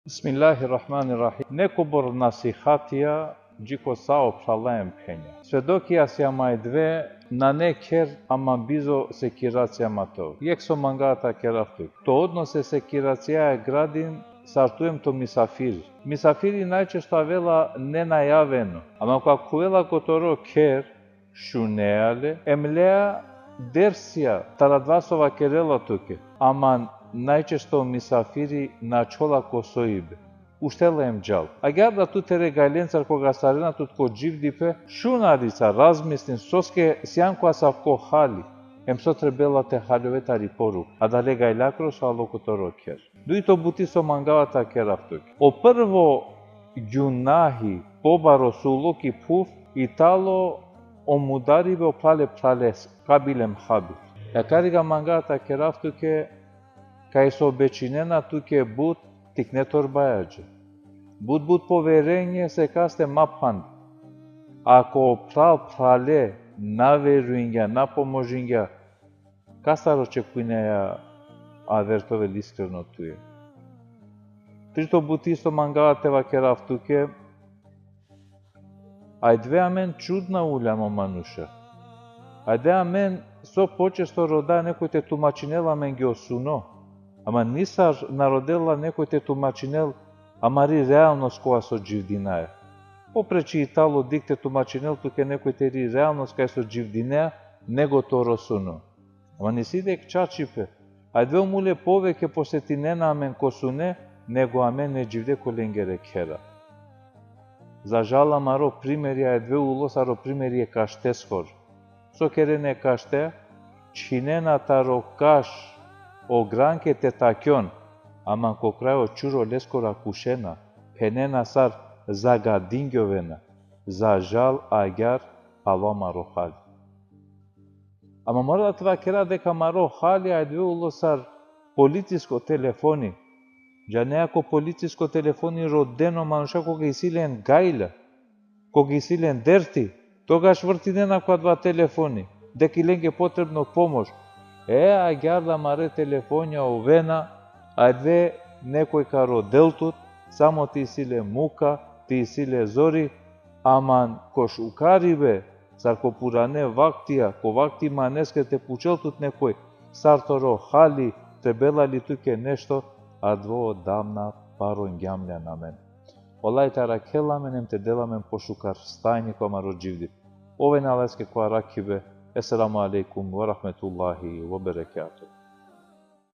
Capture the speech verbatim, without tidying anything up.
Bismillahirrahmanirrahim. Nekobor nasihatija dži ko sa o phrala em phenja. Svedokija sijam ajdve, nane kher ama bizo sekiracija ma tov. Jekh so mangava te vakerav tut. To odnose sekiracijaja gradin sar tu em to misafiri. Misafiri najčešće avela nenajaveno. Ama koga khuvela ko toro kher, šunea le, em lea dersija taro adava so vakerela tuke. Ama najčešće misafiri na ačhola ko soibe. Uštela em džal. Agjaar da tu tere gajlencar koga sarena tut ko dživdipe, šun adica, razmislin soske sian ko asavko hali. Em so trebela te haljove tari poruka adale gajljakro so alo ko toro kher. Dujto buti so mangava te vakerav tuke. O prvo gunahi pobaro so ulo ki phuv i tano o mudaribe o phrale phrales, Kabil em Habil. Akariga mangava te vakerav tuke, kaj so obećinena tuke but, tikne torbaja dže. But, but poverenje sekaste ma phand. Ako phral phrale na verujingja, na pomožingja, kastar očekujneja aver te ovel iskreno tuje. Trito buti so mangava te vakerav tuke, ajde amen čudna uljam o manuša. Ajde amen so počesto roda nekoj te tumačinel amenge o suno. Ama nisar na rodela nekoj te tumačinel amari realnost kova so dživdinaja. Popreči i tano dikh te tumačinel tuke nekoj teri realnost kaj so dživdinaja, nego toro suno. Ama nisi dek čačipe. Ajde o mule poveke posetinena amen ko sune, nego amen e dživde ko lengere khera. Za žal amaro primeri ajde ulo sar o primeri e kašteskoro. So kerena e kašte, čhinena taro kaš o granke te takjon, ama ko kraj o čuro leskoro akušena, phenena sar zagadingjovena. Za žal agjaar alo amaro hali. Ama mora te vakera deka amaro hali ajde ulo sar policisko telefoni. Džanea, ko policisko telefoni rodena o manuša koga isi len gajla, koga isi len derti, togaš vrtinena ko adava telefoni, deka i lenge potrebno pomoš. E, agjaar da amare telefonja ovena, ajde nekoj ka rodel tut, samo te isi le muka, te isi le zori, ama ko šukaribe, sar ko purane vaktija, ko vakti maneske te pučel tut nekoj, sar toro hali, trebela li tuke nešto, adava odamna parongja amen. O Allah te arakhel amen em te del amen pošukar stajni ko amaro dživdipe. Oven e Allaheske ko arakhibe. Esselamu alejkum ve rahmetullahi ve berekatuhu.